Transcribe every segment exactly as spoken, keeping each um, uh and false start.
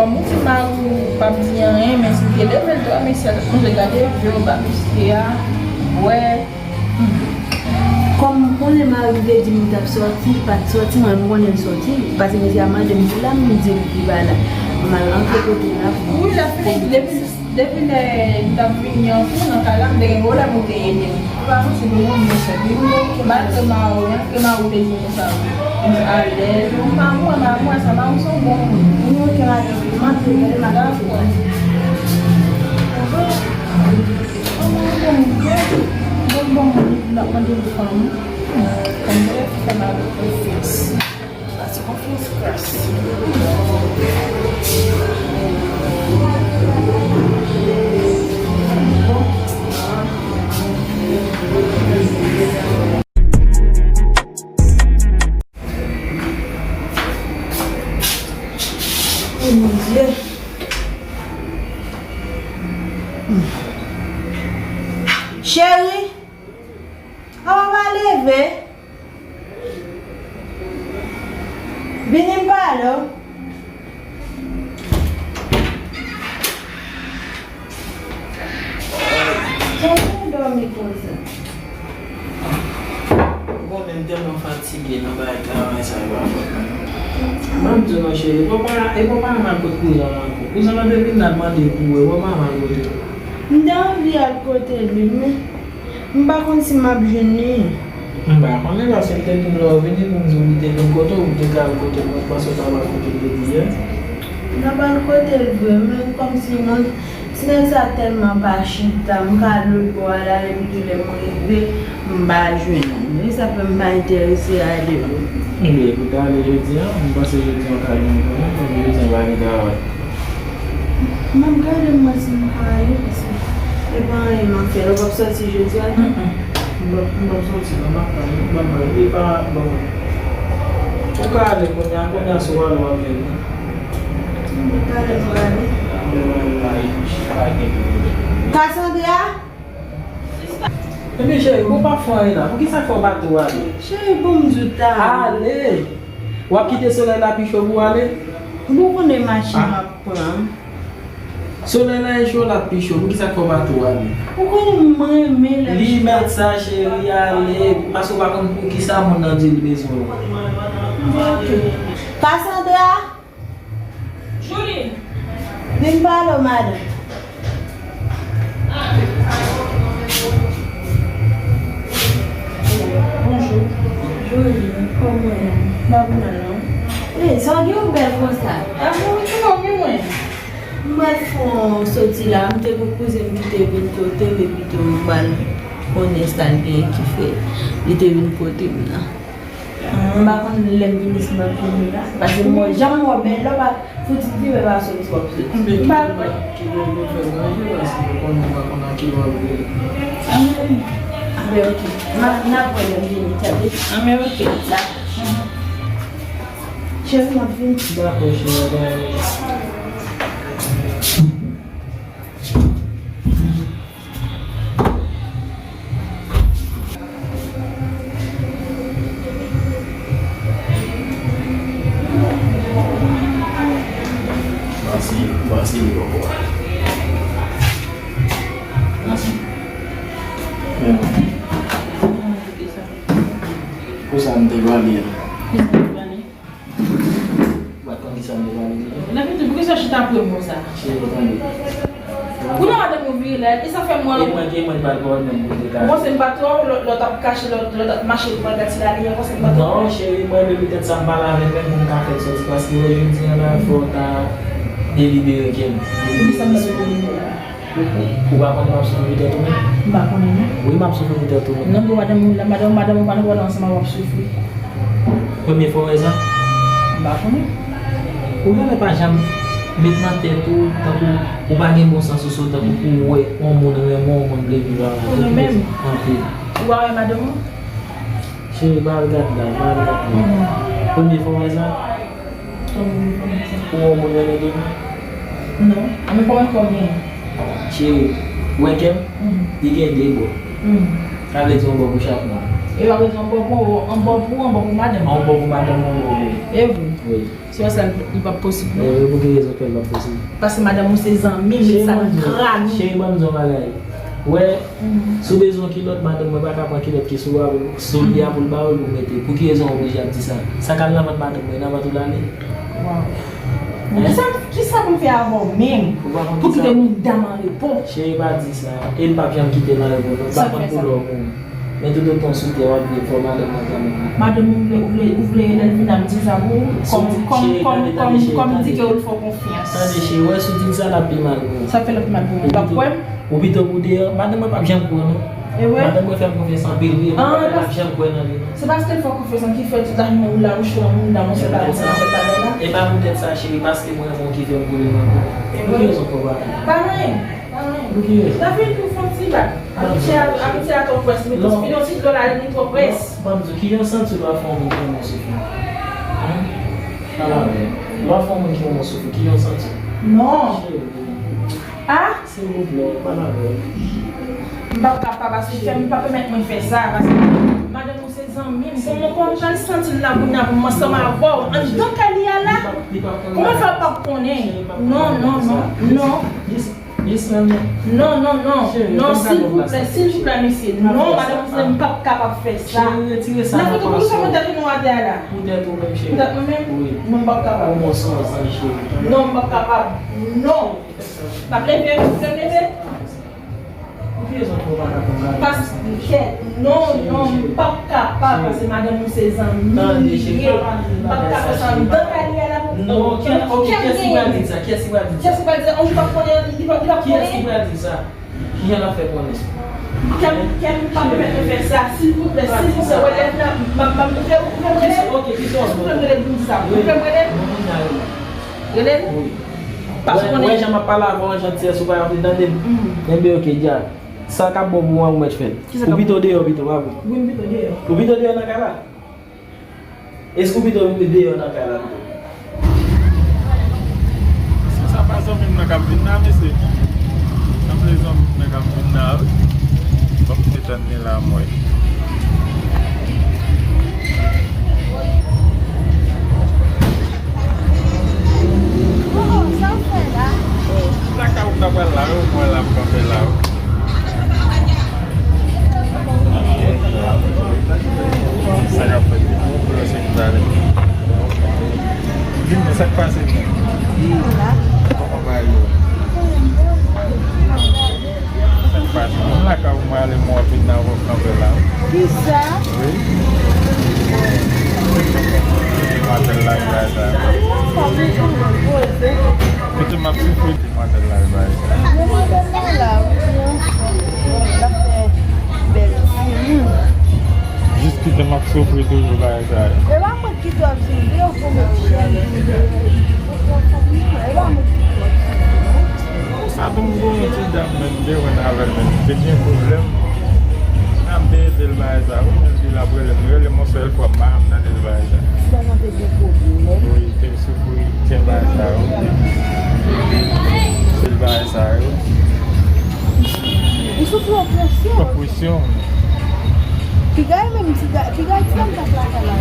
Ou di mari w p ap di anyen, men si w te leve l twa, mesye a t ap manje, gade vye w ba mesye a, bwè. Kòm m konnen mari m te di m li t ap sòti, li pa t sòti, mwen m konnen l sòti, paske mesye a mande m pou la, m di l li pa la. M al rantre kote l la pou. Wi, l ap fini depi, depi lè li t ap vini an tou nan kay la, m te gen pwoblèm ou te ede m. Ou pa panse pou mwen, m te sòti. Malgre mari w, malgre mari w te di m sa, m alèz. Ou pa mwen, mwen, mwen, sa mari w se yon bon moun. Wi, ok, madanm, m antre, gade madanm. Dakò. Kòman ou bon moun? Bon, bon moun, l ap mande pou fanm. Fanm mwen fè m avèk konfyans. Pase konfyans kras. Oh mon Dieu. Cheri, a w pa leve? Vini m pale w. Sa w vin dòmi konsa? Ou konnen m tèlman fatige nan bagay travay sa yo a fòt mwen. Ban m di w non cheri, e pa w pa, e pa w pa renmen al kot kouzen w ankò. Kouzen w lan te vin la, l mande pou ou, e pa w pa renmen al kote l. M te anvi al kote l wi, men m pa konn si m ap jwenn li. M pa konnen, paske l te di m lè w vini pou m di w li te vin kote w, ou te ka al kote l, mwen panse w t ap al kote l depi yè. M t ap al kote l vre, men kòmsi moun, ti nèg sa tèlman pa chita, m ka al lòt bò a la, epi tou lè m rive, m pa jwenn li. E sa fè m pa enterese ale vre. Ebyen, pou w ta ale jodi a, m panse jodi a w ka jwenn li kanmenm, paske jodi a w pa gen travay. M ap gade m wè si m ka ale, paske e pa anyen m ap fè la. Ou p ap sòti jodi a tou? M p ap, m p ap sòti non, m ap pran, m ap pran, e pa bon. Ou ka ale kounye a, kounye a si w ale w ap jwenn li. M p ap ale, m prale. Cassandra? Ebyen cheri, bon w p ap fè anyen la. Poukisa fè w pa tou ale? Cheri, bon m di w ta ale. Ale! W ap kite solèy la pi cho pou w ale? Ou konnen machin m ap pran. Solèy la e cho, l ap pi cho. Poukisa fè w pa tou ale? Ou konnen m renmen lè m. Li mèt sa cheri, ale. Paske w pa konn poukisa moun nan di l bezwen w. Ok. Cassandra? Julie! Vin pale w madanm. Bonjou. Julie, kòman w ye? M pa pi mal non. Ey, sa w gen w bèl konsa? A bon, wi, kòman w ye mwen? M pral fè yon soti la, m te gon kouzen m ki te vin kote m epi tou m pral konnen sa l genyen ki fè li te vin kote m nan. M pa konn lè m vini si m ap vini la. Paske m wè jan m wè w, men lè w pa fouti di men pa soti w ap soti. M pa kwè. Anben, anben, ok. M ap, n ap wè lè m vini, tande? Anben, ok. Dakò. Cheri, m ap vini. Dakò, cheri, bye. Pase, pase li poko. Pase. Pou sa m te pale a. Ou pa t konn kisa m te pale de li? Nan piti, poukisa w chita pre m konsa? Cheri, tande. Kounye a madanm ou vire la, e sa fè m wè. E mwen, e mwen ki pa t pale menm pou te ka. Ou panse m pa t wè w, lè w t ap kache, lè w t ap mache pou al gad si la li ye, ou panse m pa t wè w? Non, cheri, mwen menm petèt sa m pale avè l menm pou m ka fè l sòti, paske wè jodi a la, fò w ta delibere kè m. Poukisa m pa delibere la? Ou pa konnen m ap soufri pou tèt ou menm? M pa konnen non. Wi, m ap soufri pou tèt ou menm. Non, pou madanm ou, madanm, madanm ou pa nan pwoblèm ansanm avè w ap soufri. Premye fwa w wè sa? M pa konnen. Ou genlè pa janm met nan tèt ou, tankou ou pa gen bon sans sou sa w, tankou pou w wè yon moun renmen w, yon moun vle viv avè w. Ou renmen m? Anpil. Ou pa wè madanm ou? Cheri, pa al gad la, pa al gad la. Premye fwa w wè sa? Kòman w konn sa? Ou wè yon moun renmen de moun? Non. Anben konbyen kò w genyen? Cheri, ou wè kè m? Li gen de bò. Sa vle di yon bò pou chak moun. E w ap rete yon bò pou ou, yon bò pou ou, yon bò pou madanm ou? Yon bò pou madanm mwen, yon bò pou ou. E vre? Wi. Se pa sa, li p ap posib, non. Wi, pou ki rezon ke li p ap posib? Paske madanm ou se zanmi m, e sa nan kran nou. Cheri, ban m di w yon bagay. Wè, si w bezwen yon kilòt, madanm mwen pa ka pran kilòt ki sou a, sou li a pou l ba w l pou mete. Pou ki rezon w oblije ap di sa? Sa k al nan vant madanm mwen, nan vant ou l ale? Waw. Bon, kisa, kisa pou m fè avè w menm? Pou kite moun dam an repo? Cheri, pa di sa. E m p ap janm kite l an repo, non. M pa konn koulè w pou ou. Men toutotan w sou tè, w ap viv, fò madanm mwen kanmenm. Madanm ou vle, ou vle, ou vle lè l vin ap di sa pou ou? Kòm, kòm, kòm, kòm, kòm di ke ou l fè w konfyans. Tande, cheri, wè, si w di l sa, l ap pi mal pou ou. Sa fè l ap pi mal pou mwen. Ou p ap kwè m? Ou pito pou deyò, madanm mwen p ap janm kwè w, non. E vre? Madanm mwen fè m konfyans anpil, wi, e madanm mwen p ap janm kwè nan li, non. Se paske l fè w konfyans lan ki fè tout lavi mwen ou la, ou cho an moun, nan yon sèl bagay, nan yon sèl bagay la. E pa poutèt sa, cheri, paske mwen renmen w ki fè m koule nan kò. E vre? Pou ki rezon fò w pa kwè? Pa anyen. Pou ki rezon? Lavi tou fon ti bak. Amitye a, amitye a twò près, men tou fidon ti dlo la, li twò près. Ban m di w, kijan w santi w lè w ap fè yon moun ki renmen w soufri? Hen? Pale avè m. Lè w ap fè yon moun ki renmen w soufri, kijan w santi w? Non. Cheri. Ah! Silvouplè, pale avè m. M p ap kapab, paske fè m pa pèmèt mwen fè sa, paske madanm ou se zanmi m. Kòman, kòman m pral santi m la kounye a pou m ansanm avè w anndan kay li a la? Kòman fè w p ap konnen? Non, non, non, non. Jis, jis nan men. Non, non, non. Cheri, non, silvouplè, silvouplè, mesye. Non, madanm, m p ap kapab fè sa. Cheri, retire sa nan pwason. N ap fout ou kouri sou tèt nou atè a la. Poutèt ou menm, cheri. Poutèt mwen menm? Wi. Non, m p ap kapab. Ou mwen se yon zanj, cheri. Non, m p ap kapab. Non. M ap leve, m ap leve. Pou ki rezon ke w pa ka konn bagay sa? Paske, non, non, m p ap kapab, paske madanm ou se zanmi m li ye. M p ap ka fè sa anndan kay li a la pou... Non, kiyès, ok, kiyès ki pral di sa? Kiyès ki pral di sa? Kiyès ki pral di sa? On jou p ap konnen, li p ap, li p ap konnen. Kiyès ki pral di sa? Kijan l ap fè konnen? Kè m, kè m pa pèmèt mwen fè sa, silvouplè, silvouplè, wè lè m nan, m ap, m ap, ou fè, ou fè m rele? Ok, kisa w vle? Ou fè m rele pou m di sa? Ou fè m rele? Non, moun nan rele. Rele l? Wi. Wè, wè jan m ap pale avè w an jantiyès, ou pa vle tande m? Enben, ok, dja. Sa k ap bon pou mwen, ou mèt fè l. Ou pito deyò pito, pa vre? Wi, m pito deyò. Ou pito deyò nan kay la? Èske ou pito deyò nan kay la pito? Èske sa pa zanmi m nan k ap vin la, mesye? Sanble zanmi m nan k ap vin la, wi. Ban m te tann li la, m wè. Sa w fè la? Lakay ou ta pral la, wi, mwen la m kanpe la, wi. Sa k ap fèt? Vin, sa k pase, vin? Vin la. Kòman bagay yo? Sa k pase? Mwen lakay ou, mwen ale, mwen wè vin nan wòk kanpe la. Kisa? Wi. Matèl la, la, la. Kote m ap soufri? Matèl la, l bay. Mwen matèl la la, wi, anfòm. L ap fè bèl timoun. Jis kite m ap soufri toujou bagay sa yo. E pa mwen ki kite w ap soufri, yo pou met chèn. E pa mwen ki kite w ap soufri, non. Sa tou m gen yon ti dam menm, m te jwenn avè l menm, m te gen pwoblèm. N ap te ede l bagay sa, wi, men l di l ap rele m, rele m yon sèl fwa, m pa janm tande l bagay sa. Kisa nou te gen pwoblèm? Wi, te soufri, kè bagay sa yo. Se bagay sa yo. Ou soufri opresyon? Opresyon. Piga e menm ti ga-, piga e ti dam t ap lakay la.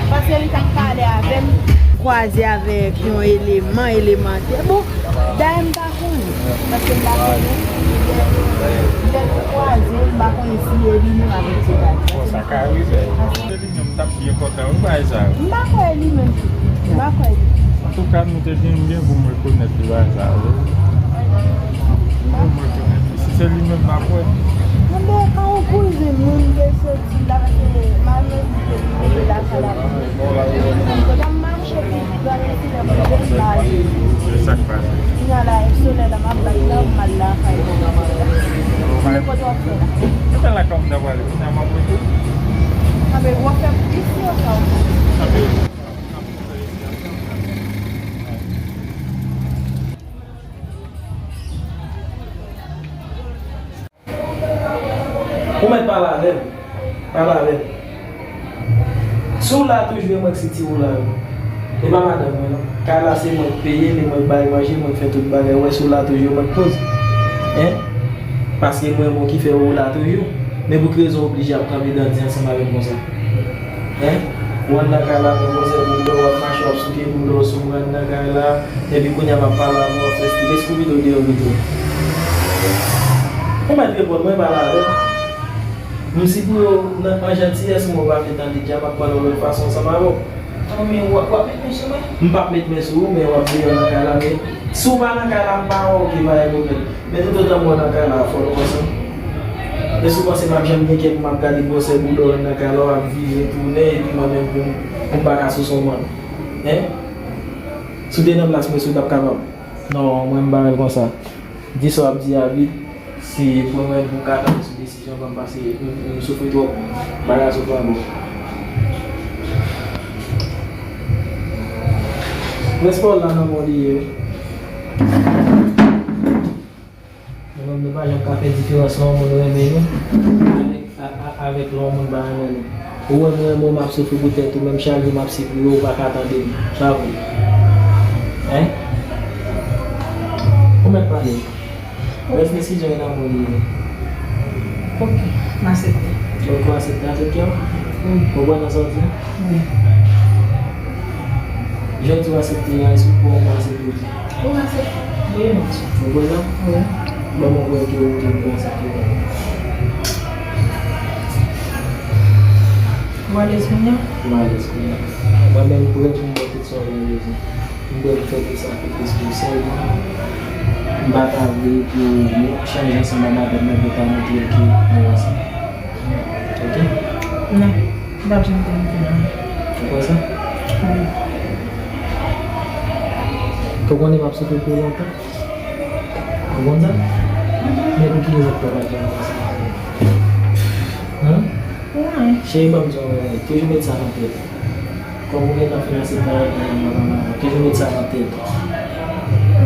Paske li t ap pale avè m, kwaze avèk yon eleman, elemantè. Bon, dayè m pa konnen. Paske m pa konnen. Lè, lè nou kwaze, m pa konnen si e li menm avèk ti dam. Bon, sa ka rive. Se li menm, m t ap byen kontan, wi, bagay sa yo. M pa kwè li menm tou. M pa kwè li. Antouka, nou te gen byen pou m rekonèt li, bagay sa yo. Pou m rekonèt li. Si se li menm, m ap wè. Mwen te ka yon kouzin, moun te soti la, paske malè m te lakay la. Kote m mache, pi gade si lè m rive, m pa ale. Se sa k pase. Kounye a la, e solèy la, m ap bat la, m al lakay. Kote w ap fè la? Mwen lakay m ta prale. Nan m ap rete. Anbe, w ap fè plis yo sa w fè. Anbe. Ou mèt pale avè m. Pale avè m. Si w la toujou, e mwen k siti ou la, wi. E pa madanm mwen, non. Kay la, se mwen k peye l, e mwen k bay manje, mwen k fè tout bagay. Ou wè, si w la toujou, e mwen k poze. Hein? Paske mwen, mwen ki fè ou la toujou. Men pou ki rezon w oblije ap kanpe dandi ansanm avè m konsa? Hein? Ou ann nan kay la, men bwozè boudò, w ap mache, w ap souke boudò sou mwen ann nan kay la, epi kounye a m ap pale avè w, w ap fè stil Scooby-Doo deyò pito. Ou mèt reponn mwen, pale avè m. M si pou yo, nan, an jantiyès mwen, ou pa vle tande dja, m ap pale yon lòt fason ansanm avè w. Tanmen w ap, w ap met men sou mwen? M p ap met men sou ou, men w ap deyò nan kay la, men si w pa nan kay la, m pa wè w, oke, pa gen pwoblèm. Men toutotan mwen nan kay la, fò nou ansanm. Èske w panse m ap janm gen kè pou m ap gade gwosè boudò w nan kay la, w ap vire, tounen, epi mwen menm pou m, pou m pa ka sou son mann? Hein? Si w te nan plas mwen, èske w t ap kapab? Non, mwen m pa wè l konsa. Di sa w ap di a vit. Si pou mwen pou m ka tann sou desizyon pa m, paske m, m soufri twòp. Bagay soufri anbo. Prens pa w la nan men w li ye. Nou menm nou pa janm ka fè diferans lè yon moun renmen nou avèk, a, a, avèk lè yon moun pa renmen nou. Ou wè mwen renmen w, m ap soufri pou tèt ou, menm chak jou m ap sipliye w, ou pa ka tande m. Sa vre. Hein? Ou mèt pale. Rès desizyon e nan men w li ye. Ok, m aksepte. Ok, w aksepte avèk kè w? Wi. Ou kwè nan sa w di a? Wi. Jan w di w aksepte a, èske w kwè w aksepte tou? Wi, m aksepte. Wi, m aksepte. Ou kwè sa? Wi. Ban m wè ke ou te kwè sa ke. Ou alèz kounye a? M alèz kounye a. Mwen menm, m prè pou m wè tout sa w gen rezon. M prè pou fè tout sakrifis pou sèlman m pa ta vle pou nou chanje ansanm ak madanm mwen pou ta montre ke nou ansanm. Ok? Non, m p ap janm pèmèt ou non. Ou kwè sa? Wi. Ou konnen m ap soufri pou lontan? Ou konn sa? Men pou ki rezon papa janm fè sa? Hein? Cheri, ban m di w yon bagay. Toujou met sa nan tèt ou. Kòm ou gentan fin aksepte avèk madanm mwen, toujou met sa nan tèt ou.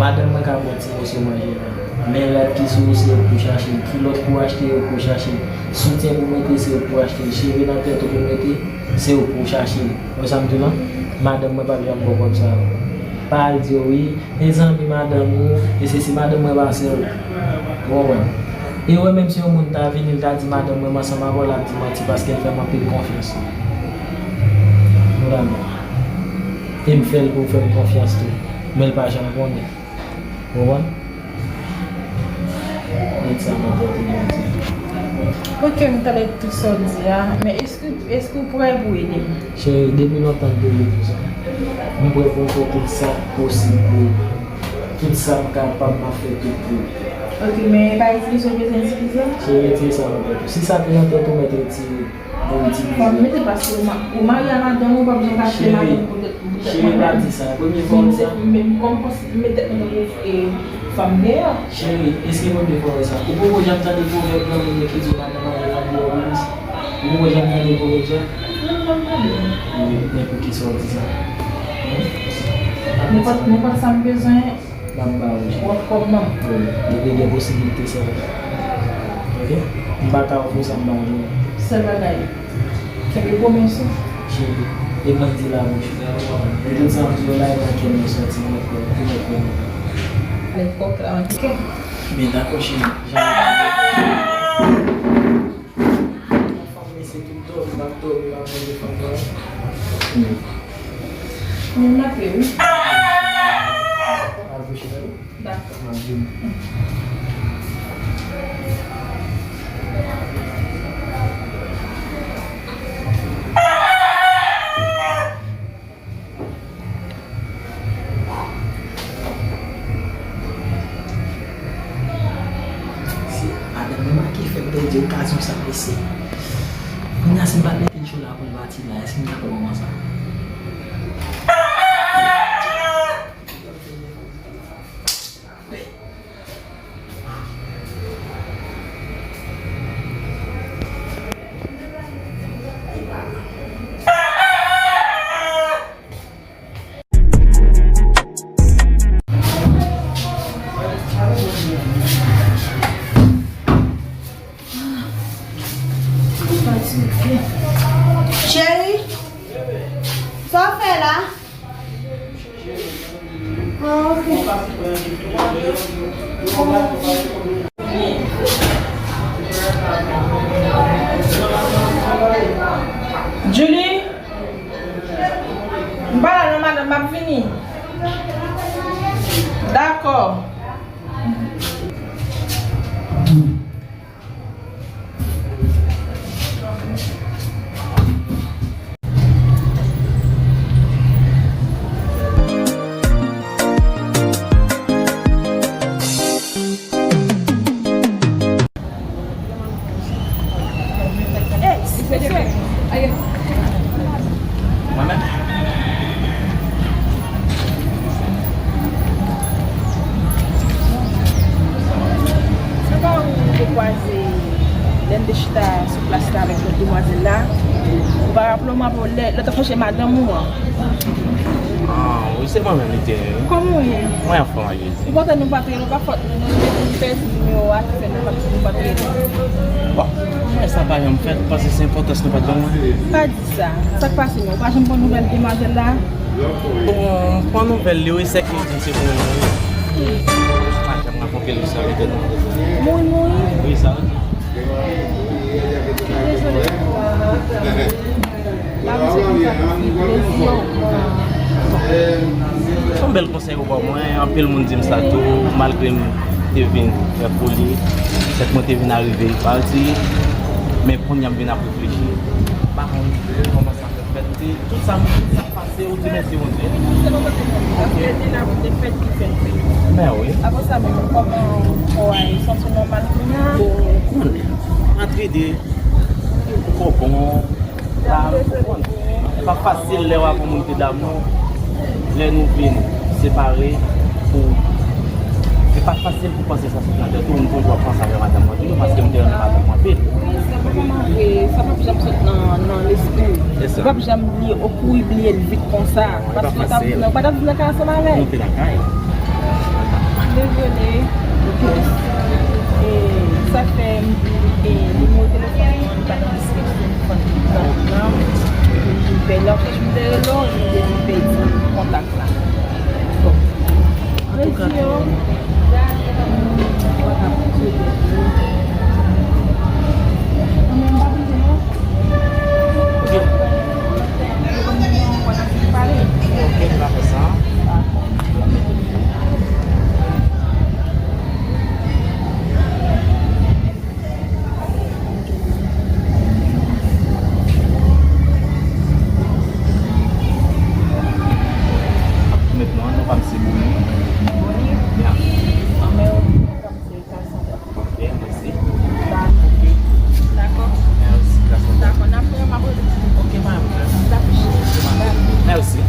Madanm mwen ka ba w ti moso manje la. Men rad ki sou ou, se ou k pou chache l. Kilòt pou achte, ou k pou chache l. Soutyen pou mete, se ou k pou achte l. Cheve nan tèt ou pou mete, se ou k pou chache l. Ou wè sa m di w lan? Madanm mwen p ap janm ba w kòb sa yo. Pa al di yo wi, e zanmi madanm ou, e se si madanm mwen pa sè w. Ou konprann? E ou wè, menm si yon moun ta vini, l ta di madanm mwen m ansanm avè w, l ap di manti paske l fè m anpil konfyans. Nou dakò. E m fè l pou l fè m konfyans tou. Men l pa janm konnen. Ou konprann? Met sa nan tèt ou, Bondye. Ok, m tande tout sa w di a, men èske, èske w prè pou ede m? Cheri, depi lontan m te vle di w sa. M prè pou m fè tout sa k posib pou ou. Tout sa m kapab, m ap fè tout pou ou. Ok, men e pa itilize w bezwen itilize m? Cheri, retire sa nan tèt ou. Si sa te nan tèt ou, mèt retire. Fò m mete paske ou ma-, ou marye a madanm ou, pa bezwen kache madanm pou tèt, pou tèt mwen menm. Cheri, pa di sa. Premye fwa w wè sa? Men m kòm m met tèt mwen nan fanm deyò. Cheri, èske premye fwa w wè sa? Ou poko janm tande pwovèb granmoun yo ki di madanm marye fanm deyò plis? Ou poko janm tande pwovèb sa? Non, m pa tande. Men, men poukisa w di sa? Hein? Nenpòt, nenpòt sa m bezwen, M ap ba ou, cheri. W ap kòb ban m. Wi, depi gen posiblite, sèl. Ok? M pa ka ofri w sa m pa gen. Sèl bagay, kenbe pwomès ou. Cheri, e ban m di labouch ou. E tout sa m di w la, e nan kè m yo sòti, m ap kòb, m ap kòb. Lè kòk la, ok. Byen, dakò, cheri. Jan Yon fanm mesye tout dòmi, m ap dòmi, m ap manje fanm nan. Men m ape wi. Al kouche tande. Dakò. M ap vini. Se madanm mwen ki fè m pèdi okazyon sa, mesye. Kounye a, si m pa t mete l cho la pou l pati la, èske m ta pran moman sa? Cheri, sa w fè la? Ah, ok. Julie? M pa la non, madanm, m ap vini. Dakò. Mwen menm? Se pa ou te kwaze lè n te chita sou plas la avèk lòt demwazèl la? Ou pa raple w, m raple w lè, lè w t ap chèche madanm ou an? Ah, wi, se mwen menm li te ye, wi. Kòman w ye? Mwen anfòm, wi. Ou kontan nou pa t rele w, pa fòt nou, non, nou pèdi nimewo a ki fè nou pa, nou pa t rele w. Bon, mwen sa pa janm fèt, paske se enpòtans nou pa t ban mwen. Pa di sa. Sa k pase menm? Ou pa janm pran nouvèl demwazèl la? Bon, m pran nouvèl li, wi, sèk li di m se pou mwen, wi. M pa janm rakonte l sa, li te nan. Mouri, mouri? Wi, sa. Dezole. La, misye konn sa ki plezi yo. Se yon bèl konsèy ou ban mwen. Anpil moun di m sa tou, malgre m te vin fè foli, tèt mwen te vin arive pati, men kounye a m vin ap reflechi. M pa konn kòman sa fè fèt. Tout sa, tout sa k pase, ou di mèsi Bondye. Se pa kote moun, paske te la pou te fèt ki fèt. Men wi. Apre sa, menm kòman kò a ye? Santi w nòmal kounye a? Bon, ou konnen, antre de, ou kò bon, la, ou konnen. E pa fasil lè w ak yon moun te damou, lè nou vin separe, pou, se pa fasil pou panse sa sot nan tèt ou, m toujou ap panse avè madanm mwen toujou, paske m te renmen madanm mwen anpil. Wi, sa pa janm vre, sa p ap janm sot nan, nan lespri w. Ou p ap janm bliye, ou kouri bliye l vit konsa. Paske ou t ap viv nan, ou pa t ap viv nan kay ansanm avè l. Nou te nan kay. Dezole. E sa k fè m di, e, nimewo telefòn mwen, li pa nan deskripsyon, telefòn ki pran nan. Epi, lè w fè m te rele w, li te di pèdi kontak la. Bon. Antouka, Met non, non pa m se Boni. Boni? Ya. Anmè w, non pa m se Kasandra. Ok, mèsi. Dakò. Dakò. Mèsi, Kasandra. Dakò, n ap wè, m ap rele. Ok, pa gen pwoblèm. Dakò. Mèsi.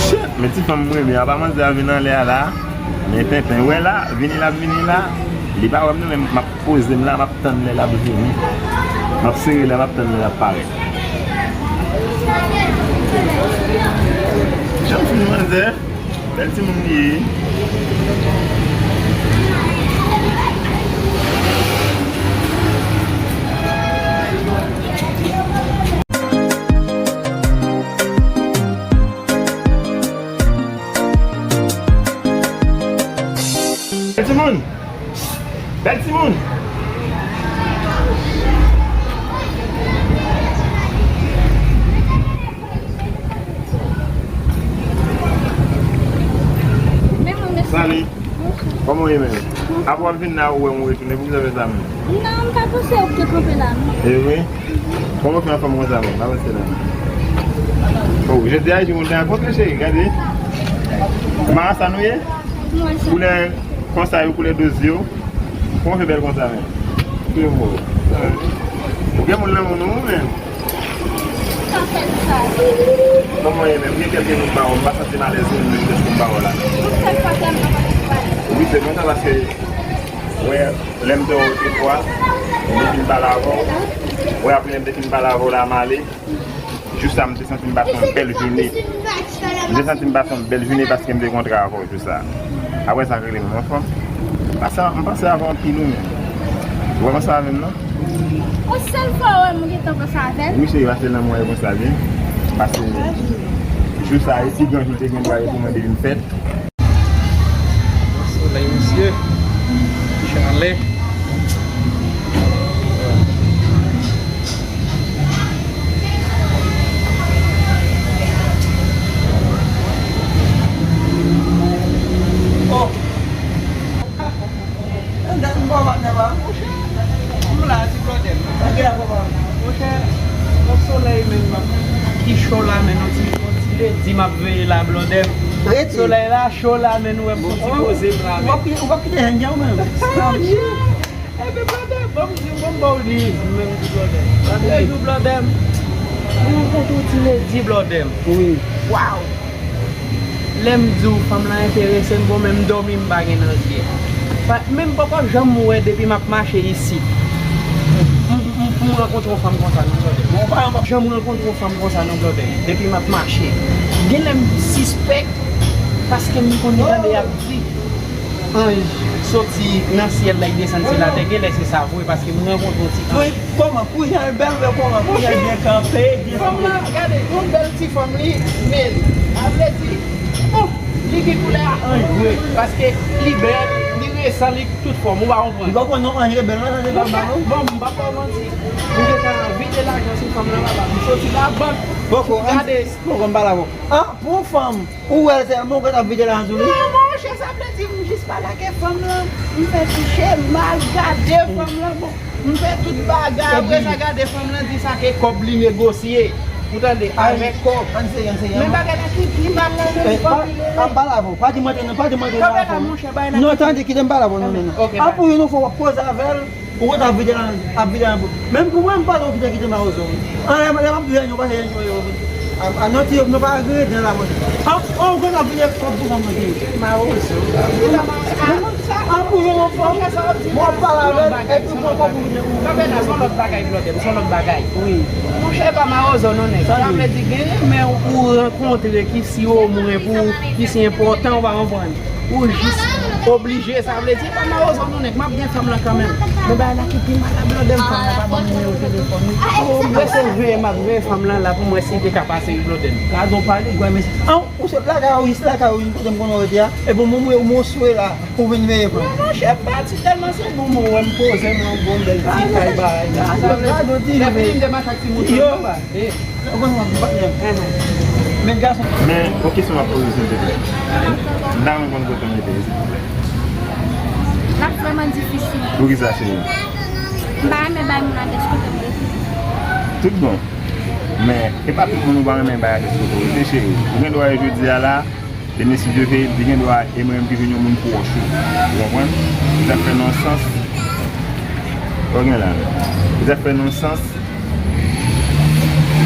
Shit, men ti fanm mwen renmen a, pa manzè a vin anlè a la. Men penpen, wè la, vini l ap vini la. Li pa wè m non, men m ap poze m la, m ap tann lè l ap vini. M ap sere lè, m ap tann lè l ap parèt. Jan m fin manzè. Bèl timoun li ye. Bèl timoun! Bèl timoun! Salut. Kòman w ye menm? Apre w ap vin la, ou wè m retounen, poukisa w fè sa menm? Non, m pa panse ou te kanpe la non. E vre? Kòman w fè anfòm konsa menm? Pa panse la. Oh, jodi a, jodi a, kontre cheri, gade. Marasa nou ye? Koulè konsa yo, koulè doz yo. Kòman w fè bèl konsa menm? Ou gen moun nan moun ou menm? Kòman w ye menm? Gen kèk minit m pa wè w, m pa santi m alèz menm, menm lè m pa wè w la. Wi, se konsa paske, wè, lè m te wè w te fwa, m te fin pale avè w. Wè, apre lè m te fin pale avè w la, m ale. Jou sa, m te santi m pase yon bèl jounen. M te santi m pase yon bèl jounen paske m te kontre avè w. Sa. Apre sa, rele m anfòm. Pase, m pase avè w anpil ou menm. Ou pa panse avè m non? Yon sèl fwa ou wè m gentan panse avè l. Wi, cheri, pase nan mwen konsa, wi. Pase jou sa, e pi gran jou te gen dwa e pou mwen depi m fèt. M ap veye la, blòdè m. Rete. Solèy la cho la, men nou wè m fouti poze m la, men. Ou p ap kite jèn jan ou menm. Epi blòdè, ban m di, ban m ba w li, menm di blòdè. Lè jou blòdè m, mwen rankontre yon ti ledi blòdè m. Wi. Waw! Lè m di w fanm lan enterese m, bon, men m dòmi m pa gen nan zye. Pa, men m poko janm wè depi m ap mache isit. M, m, m rankontre yon fanm konsa, non, blòdè. Bon, pa yon janm rankontre yon fanm konsa, non, blòdè. Depi m ap mache. Genlè m sispèk, paske m konn tande y ap di anj soti nan syèl la, y desann sou latè. Genlè se sa vre, paske m rankontre yon ti anj. Kòman? Kounya l bèl, men kòman? Kounya l byen kanpe, byen kanpe. Fanm lan, gade, yon bèl ti fanm li, men li. Sa vle di, bon, li gen koulè a anj vre, paske li bèl, li resan, li tout fòm, ou pa konprann. Li pa konn non anj rebèl la, tande papa non. Bon, m p ap ba w manti. M gentan vide lajan sou fanm lan, papa. M soti labank. Poko, gade. Poko, m pa la, poko. Ah, pou fanm. Ou wè l sèlman, ou gentan vide lajan sou li? Non, monchè, sa vle di m jis pale ak fanm lan, m fè touche mal, gade fanm lan, bon, m fè tout bagay, apre sa gade fanm lan di sa ke kòb li negosye, ou tande, avèk kòb. Ann seye, ann seye. Men bagay la ki pi mal la, men fanm li rele. Pa di m antre nan, pa di m antre nan afè non. Non, tande, kite m pale avè w, non, non, non. An pou youn, yon fwa w ap koze avè l, ou konn ap vide lan, ap vide lan pou. Menm pou mwen, m pa t okite kite mawozo. An, lè, lè m ap di rènyon, pa se rènyon yo. A, a, non, ti, nou pa greden la, mwen. An, an, ou konn ap vide kòb pou fanm nan, ti. Mawozo. An pou yon fanm, mwen ap pale avè l, epi ou pran kòb ou vide ou. Kanpe la, se yon lòt bagay, blòdè m, se yon lòt bagay. Wi. Monchè, pa mawozo, non, nèg. Sa vle di, gen renmen ou rankontre ki si omwen pou, ki si enpòtan, ou pa konprann. Ou jis oblije, sa vle di, e pa mawozo non nèg, m ap gen fanm lan kanmenm. Men bagay la ki pi mal la, blòdè m, fanm lan pa ban m nimewo telefòn li. Mwen se veye m ap veye fanm lan la pou m wè si l te ka pase wi, blòdè m. Gade yon pale gwa mesye. An, ou sot lakay ou, jis lakay ou, kote m konnen w rete a. E bon, mwen, mwen, mwen swe la, pou vin veye fanm. Non, monchè, m pati tèlman se bon, mwen wè m poze m nan bon bèl ti kay bagay la. Gade yon ti lè fini m te mache ak ti moun yo. Yo. Ou konn wè m pa menm. Men gason. Men, yon kesyon m ap poze w, silvouplè. M ta renmen konn kote w rete, silvouplè. L ap vrèman difisil. Poukisa, cheri? M pa renmen bay moun adrès kote m rete. Tout bon. Men, e pa tout moun ou pa renmen bay adrès kote w rete, cheri. Ou gen dwa jodi a la, demen si Dye ve, li gen dwa e mwen menm ki vin yon moun pwòch ou. Ou konprann? Petèt fè nan sans. Ou gen la. Petèt fè nan sans.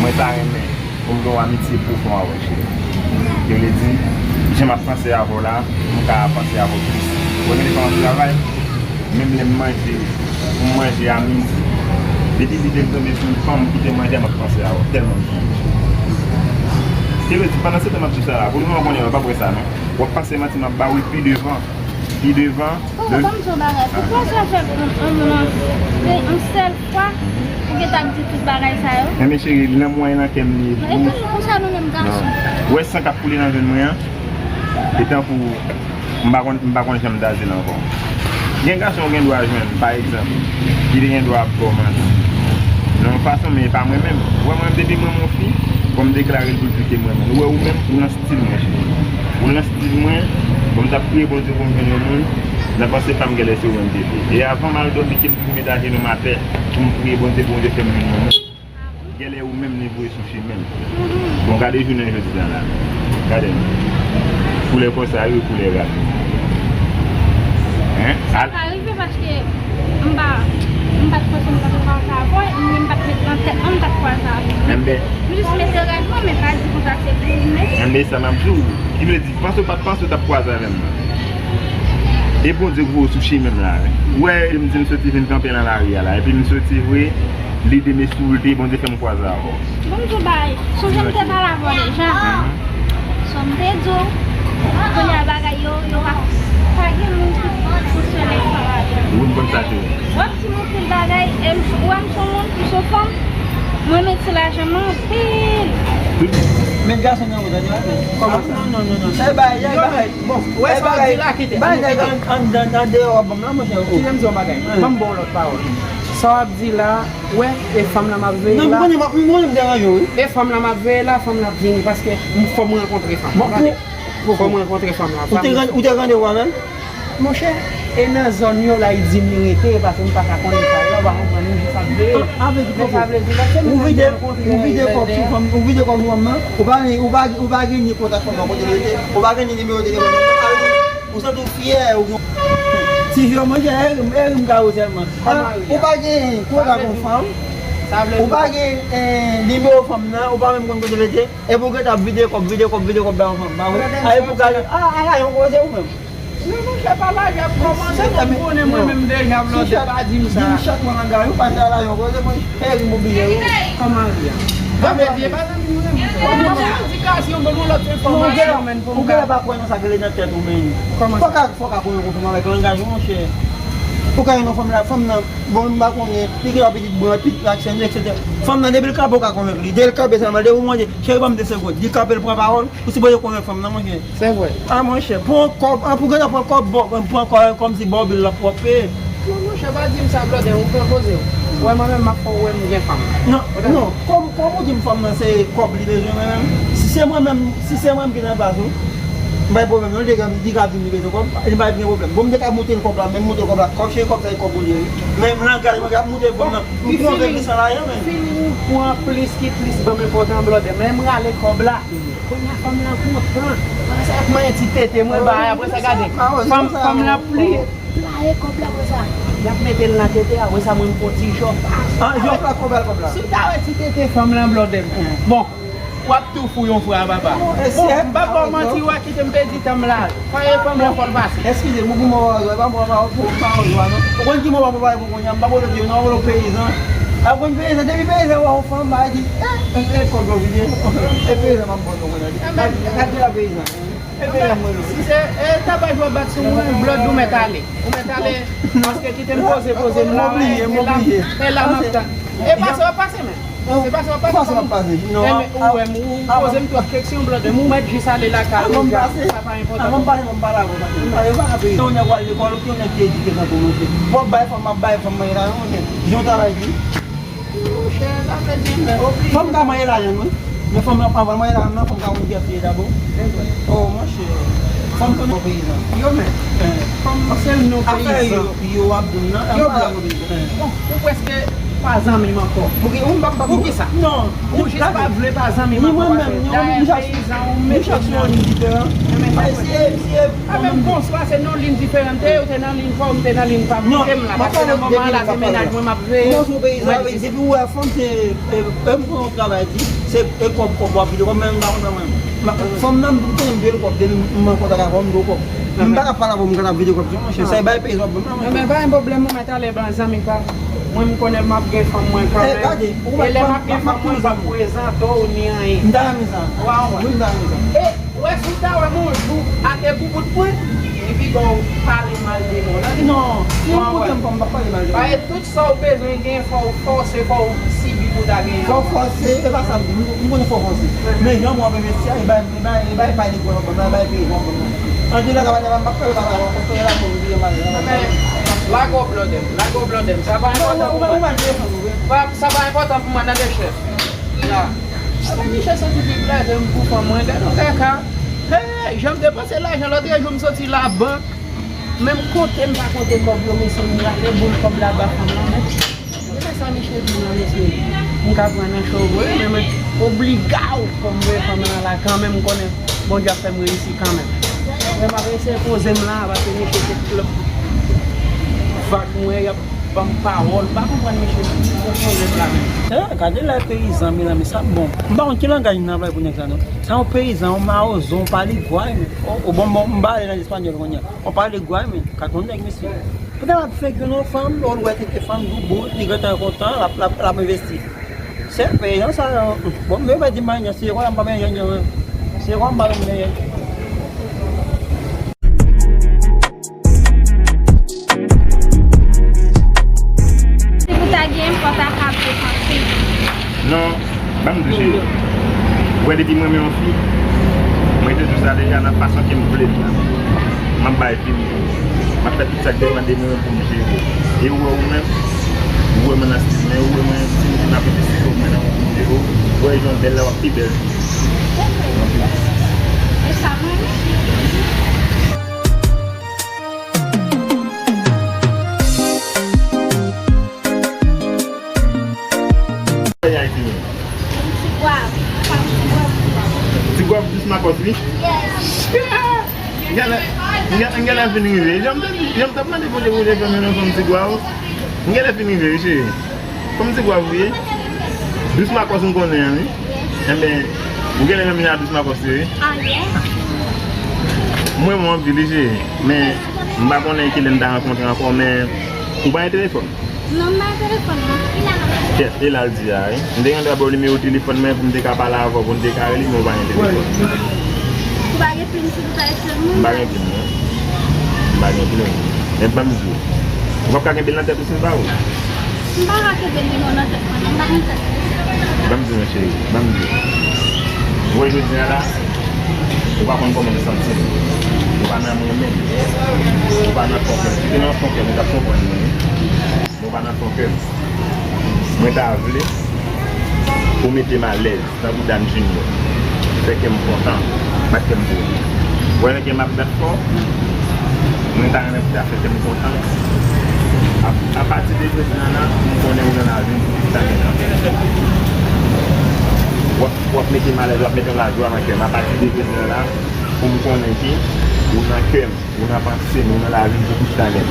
Mwen ta renmen pou m gen yon amitye pwofon avè w, cheri. Ki vle di, jan m ap panse avè w la, m ka panse avè w plis. Ou wè gen de fanm ap travay, menm lè m manje, pou m manje a midi, depi midi m tonbe sou yon fanm m kite manje a, m ap panse avè w, tèlman m sonje. Ki vle di, pandan se tan m ap di sa la, pou lemoman konnen w ap ap wè sa non. W ap pase manti m ap ba w wi pi devan. Pi devan. Kòman, ban m di yon bagay. Pou pwazon avèk yon, yon moun an, yon sèl fwa, ou gentan ap di tout bagay sa yo? Enben cheri, lanmou an nan kè m li ye pou ou. Epi konsa nou menm gason. Ou wè san k ap koule nan venn mwen an? E tankou m pa konn, m pa konn jan m ta di l ankò. Gen gason ou gen dwa jwenn, pa egzanp, ki te gen dwa ap ba w manti. Nan yon fason, men e pa mwen menm. Ou wè mwen menm, depi mwen renmen yon fi, fò m deklare l pou l di ke m renmen l. Ou wè ou menm, ou nan stil mwen, cheri. Ou nan stil mwen, bon, m t ap priye Bondye pou m jwenn yon moun, nan panse pa m genlè se ou menm m te vle. E avan m al dòmi, ke m tou met ajenou m atè, pou m priye Bondye, Bondye fè m jwenn yon moun. Genlè ou menm li voye sou chimen m. Bon, gade jounen jodi a la. Gade m. Koulè kò sa yo, koulè rat. Hein? Sa pa rive paske m pa, m pa t panse m t ap kwaze avè w, ni m pa t met nan tèt mwen m t ap kwaze avè w. Enben. M jis mete rèv mwen, men pa di konsa se pou ou, men. Enben, sa m ap di w. Ki vle di, panse w pa t panse w t ap kwaze avè m nan. E Bondye ki voye w sou chimen m la, wi. Ou wè, m di m soti vin kanpe nan lari a la, epi m soti vre, lide m esoulte, Bondye fè m kwaze avè w. Bon, m di w bagay, sonje m te pale avè w deja. Sa m te di w, kounye a bagay yo, yo pa, pa gen moun ki fonksyone ansanm avè m. Ou konn sa, cheri. W ap di m anpil bagay, e m, ou wè m se yon moun, m se yon fanm, mwen renmen ti lajan m anpil. Men gason nan ou, tande bagay. Kòman sa? Non, non, non, non. Sa e bagay, bagay. Bon, ou wè sa w ap di la, kite. Bagay anndan, anndan deyò w ap ban m la, monchè. Kite m di w yon bagay. Ban m ba w lòt pawòl. Sa w ap di la, wè, e fanm lan m ap veye la. Non, m konnen, m konnen m deranje w, wi. E fanm lan m ap veye la, fanm lan ap vini, paske m, fò m rankontre fanm lan. Tande. Fò m rankontre fanm lan. Ou te ran-, ou te randevou avè l? Monchè, E nan zòn yo la, li di m li rete, paske m pa ka konnen sa yo, m pa konprann, m jis ap veye. Men sa vle di, lè se nou menm ki rankontre, ou vide kòb sou fanm, ou vide kòb sou fanm nan, ou pa gen, ou pa, ou pa gen ni kontak fanm nan kote l rete, ou pa gen ni nimewo telefòn fanm nan, sa vle di, ou santi w fyè, ou gen ti fi yo, monchè, e ri m, e ri m ka ri sèlman. Ou pa gen kontak yon fanm, ou pa gen, eh, nimewo fanm nan, ou pa menm konn kote l rete, epi w gentan ap vide kòb, vide kòb, vide kòb ba yon fanm, pa vre? A, epi w ka, a, a, la yon koze ou menm. Non, monchè, pa lage ap kòmanse, non, m konnen mwen menm deja, Blòdè, pa di m sa. Di m chak mwa nan gari, ou pa ta la yon koze, mwen, e ri m oblije, wi. Kòman li ye? Sa vle di, e pa zanmi nou, non. Bon, bon, edikasyon, bon, nou lòt enfòmasyon, men pou m ka. Ou genlè pa kwè nan sa k rele nan tèt ou, men. Kòman sa? Fò ka, fò ka konnen konfòm avèk langaj ou, monchè. Ou ka yon fanm la, fanm nan, bon, m pa konnen, li gen yon pitit blan, pitit ak sèn, etsetera. Fanm nan, depi l kanpe, ou ka konvenk li. Depi l kanpe sèlman, depi ou mande, cheri, ban m de segonn. Li kanpe, l pran pawòl. Ou sipoze konvenk fanm nan, monchè. Se vre. A, monchè, pran kòb, an, pou gentan pran kòb, bon, pran kòb kòmsi bòbil l ap pwòp peye. Non, monchè, pa di m sa, Blòdè, ou pran koze w. Ou wè mwen menm, m ap fè w wè m gen fanm. Non, non, kòm, kòm ou di m fanm nan se kòb li bezwen, mwen menm. Si se mwen menm, si se mwen menm ki nan plas ou, m pa gen pwoblèm, non, li te ka, li ka di m li bezwen kòb, li pa gen pwoblèm. Bon, m te ka moute l kòb la, men m moute l kòb la, kòb cheri, kòb sa e kòb ou li ye, wi. Men m langaj mwen k ap moute fanm nan, m konvenk li san lajan, men. Feeling ou pran plis ki plis ban m enpòtan, Blòdè, men m rale kòb la. Kounye a fanm lan kontan. Apre sa, y ap manyen ti tete mwen ba, apre sa, gade. Fanm, fanm lan pli playe kòb la, apre sa. Y ap mete l nan tete, apre sa, mwen, m fè yon ti jòf. Ah, jòf la, kòb la, kòb la. Si w ta wè ti tete fanm lan, Blòdè m. Bon, w ap tou fou yon fwa, papa. Bon, m p ap ba w manti, w a kite m pèdi tan m la. Fè fanm lan fò l pase. Eskize m, pou mwen, w a, w a, w a, w a, w a, w a, non. Ou konn ki mò w a pale pou kounye a, m pa pale de yo, non, w a pale peyizan. A, konn peyizan, depi peyizan wè yon fanm, ba di, eh, eh, eh, kòb yo vide. E peyizan m ap pale pou kounye a. Gade la peyizan. E peyizan mwen yo. Si se, eh, tapaj w ap bat sou mwen, Blòd, ou mèt ale. Ou mèt ale, paske kite m poze, poze m la, e la, e la m ap tann. E pase w ap pase, men. Se pa sa w ap pase. Ou wè m, ou poze m twòp keksyon, Blòdè m, ou mèt jis ale lakay ou, sa pa enpòtan. Avan m pase, avan m pale, avan m pale avè w, pase. Pale pa nan peyi. Yon nèg w al lekòl, yon nèg ki edike tankou nou, se w ap bay fanm, m ap bay fanm, mwen la, yon nèg. Jan w travay di. Monchè, sa fè di, men, oblije. Fanm ka manyen lajan, wi. Men fanm nan, avan l manyen lajan nan, fanm ka konn kiyès li ye dabò. Oh, monchè. Fanm konnen yon peyizan. Yo, men. Fanm se non peyizan. Yo ap di m nan, yo, Blòd. Bon, ou prèske pa zanmi m ankò. Poukisa? Non. Ou jis pa vle pa zanmi m ankò, paske dayè peyizan ou met fanm nan. Mwen menm, bonswa, se nan liy diferan m te ye, ou te nan liy pa w, m te nan liy pa m. Kite m la, paske nan moman la, se mennaj mwen m ap veye. Mwen di. Depi ou wè fanm, se, e, e, m konn yon travay di, se, e, kòb, kòb w ap vide kòb, men m pa konn nan mwen. Fanm nan, m konnen m dwe l kòb, depi m an kontak avè w, m dwe w kòb. M pa ka pale avè w, m konn ap vide kòb, monchè, sa e bay peyizan w ap ban m nan, monchè. Men pa gen pwoblèm, ou mèt ale ban zanmi pa m. Mwen, m konnen m ap gen fanm mwen kanmenm. E lè m ap gen fanm mwen, m p ap prezante w ni anyen. M ta renmen sa. Wi, m ta renmen sa. E, ou wè, si w ta wè m yon jou atè pou bout mwen, li pi bon w pale mal de mwen. Non, si w koute m, m p ap pale mal de mwen. Paske tout sa w bezwen gen, fò w fòse, fò w sibi pou w ta genyen. Fò w fòse, e pa sa m di, m konnen fò w fòse. Men jan mwen ap envesti a, e bay, e bay, e bay, bay li gwo nan bann nan, e bay peyi nan bann nan. An di la, ka pa, m ap fè yo pa la, m ap fè yo la, m ap fè yo mal. Men, lage w Blòdè m, lage w Blòdè m, sa pa enpòtan pou mwen. Sa pa enpòtan pou mwen, tande, chèf. La. Sa pa Michel santi pi blaze m pou fanm mwen, gade yon kaka. Hey, jan m depanse lajan lòt jou, m soti labank. Men m konte, m pa konte kòb yo, mesye, m rale boul kòb la ba fanm nan, men. Gade sa Michel di m nan, mesye. M ka pran nan cho vre, men mwen obliga w fò m voye fanm nan la kanmenm, m konnen Bondye ap fè m reyisi kanmenm. Men m ap eseye poze m la, paske Michel se klòp vag mwen, y ap ban m pawòl. M pa konprann mesye, ki pwoblèm la menm. Eh, gade la peyizan, mezanmi, sa bon. M pa konn ki langaj m nan bay pou nèg sa non. Sa yon peyizan, yon mawozo, yon paligwa, men. O, o, bon, bon, m ba ale nan espanyòl kounye a. Yon paligwa, men. Ka konn nèg, mesye. Poutèt l ap fake non fanm, ou wè se fanm, bon, li gentan kontan, l ap, l ap, l ap envesti. Se peyizan sa yo. Bon, men yo pa di m anyen, si yo konn m pa benyen, se yo konn m pa benyen. Si pou ta gen, fò ta ka depanse. Non, ban m di w cheri. Ou wè depi m renmen yon fi, mwen te di w sa deja nan fason ke m vle l la. M ap bay fi m. M ap fè tout sa k depann de mwen pou m jere. E ou wè ou menm, ou wè mwen nan stil, men ou wè mwen si m ap envesti kòb mwen nan yon pou m jere w. Ou wè jan w bèl la, w ap pi bèl. E sa mwen menm. Wi. M genlè, m genlè, m genlè fin rive. Jan m te di, jan m t ap mande kote pou telefòn nan, fanm Tigwav. M genlè fin rive, wi, cheri. Fanm Tigwav ou ye? Dous Makòs m konnen an, wi. Enben, ou genlè menm jan a Dous Makòs yo, wi. Ah, yeah? M renmen w anpil, wi, cheri. Men, m pa konnen kilè n ta rankontre ankò, men ou pa gen telefòn? Non, m pa gen telefòn, non. Kèt, e la l di a, wi. M te gen dwa ba w nimewo telefòn mwen pou m te ka pale avè w, pou n te ka rele, men ou pa gen telefòn. Ou pa gen pin sou tout ayisyen moun? M pa gen pin, non. M pa gen pin, non. Men ban m di w. Ou p ap ka kenbe l nan tèt ou si m ba w? M pa ka kenbe nimewo nan tèt mwen, non. M pa gen tèt. Ban m di w, cheri. Ban m di w. Ou wè jodi a la, ou pa konn kòman m santi m. Ou pa nan renmen m. Ou pa nan fon kè m. Si w te nan fon kè m, ou t ap konprann mwen, wi. Mwen pa nan fon kè m. Mwen ta vle pou w mete m alèz, tankou Dam Junior. Fè kè m kontan, bat kè m pou ou. Ou wè lè kè m ap bat fò, mwen ta renmen pou w ta fè kè m kontan. A, apati de jodi a la, m konnen ou nan lavi m pou tout tan nèt. W ap, w ap mete m alèz, w ap mete yon lajwa nan kè m. Apati de jodi a la, pou m konnen ke ou nan kè m. Ou nan panse m, ou nan lavi m pou tout tan nèt.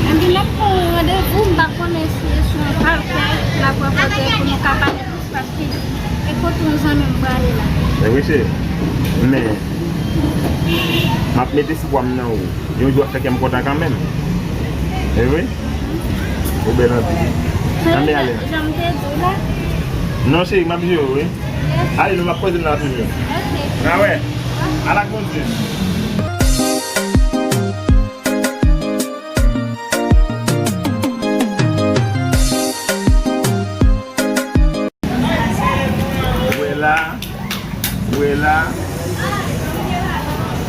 Anpi n ap pran yon randevou, m pa konnen si e sou yon paltè n ap rankontre pou nou ka pale plis, paske e kote yon zanmi m prale la. Mwen wi, cheri. Men, m ap mete espwa m nan ou. Yon jou w ap fè kè m kontan kanmenm. E wi. Ou bèl anpil. Ann ale. Jan m te di w la. Non, cheri, m ap jere w, wi. Ale, nou m ap koze m la toujou. Ok. N a wè. Al ak Bondye. Ou wè la, ou wè la.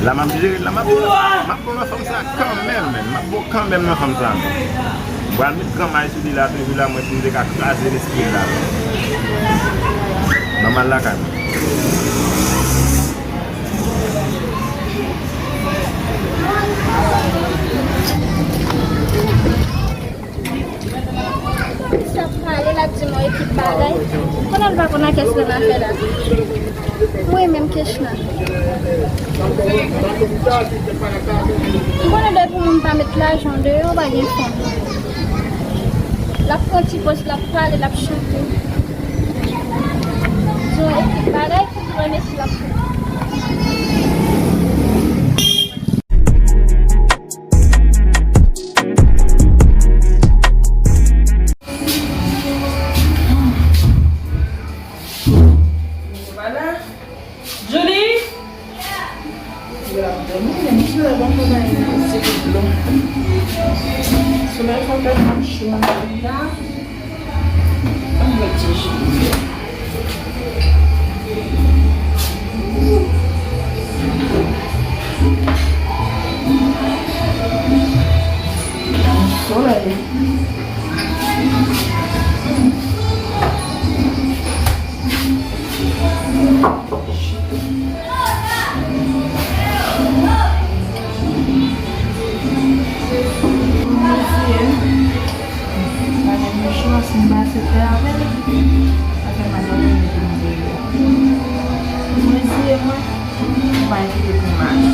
La m ap jere, la m ap, m ap bon nan fanm sa kanmenm, men. M ap bon kanmenm nan fanm sa. M pral met granmay sou li la, toujou la, mwen si m te ka kraze lespri l la. Ban m al lakay mwen. Sa prale, l ap di m yon ekip bagay. Konnen l pa konn nan kès li nan afè la. Mwen menm Kechna. M konnen depi moun pa met lajan deyò, pa gen fon. L ap pran ti pòz, l ap prale, l ap chante. Se yon ekip bagay pou granmesi l ap fè. Voilà. Judy! Yo ap dòmi, men m sou la ban m bay yon ti kout dlo. Solèy fè tèlman cho nan peyi a. Ban m wè ti jou. Solèy. Mwen di, pa gen yon chwa, si m pa aksepte avè l, sa fè m al nan yon moun pou m di yo. Mwen di, mwen, m pa enkyete pou m ale.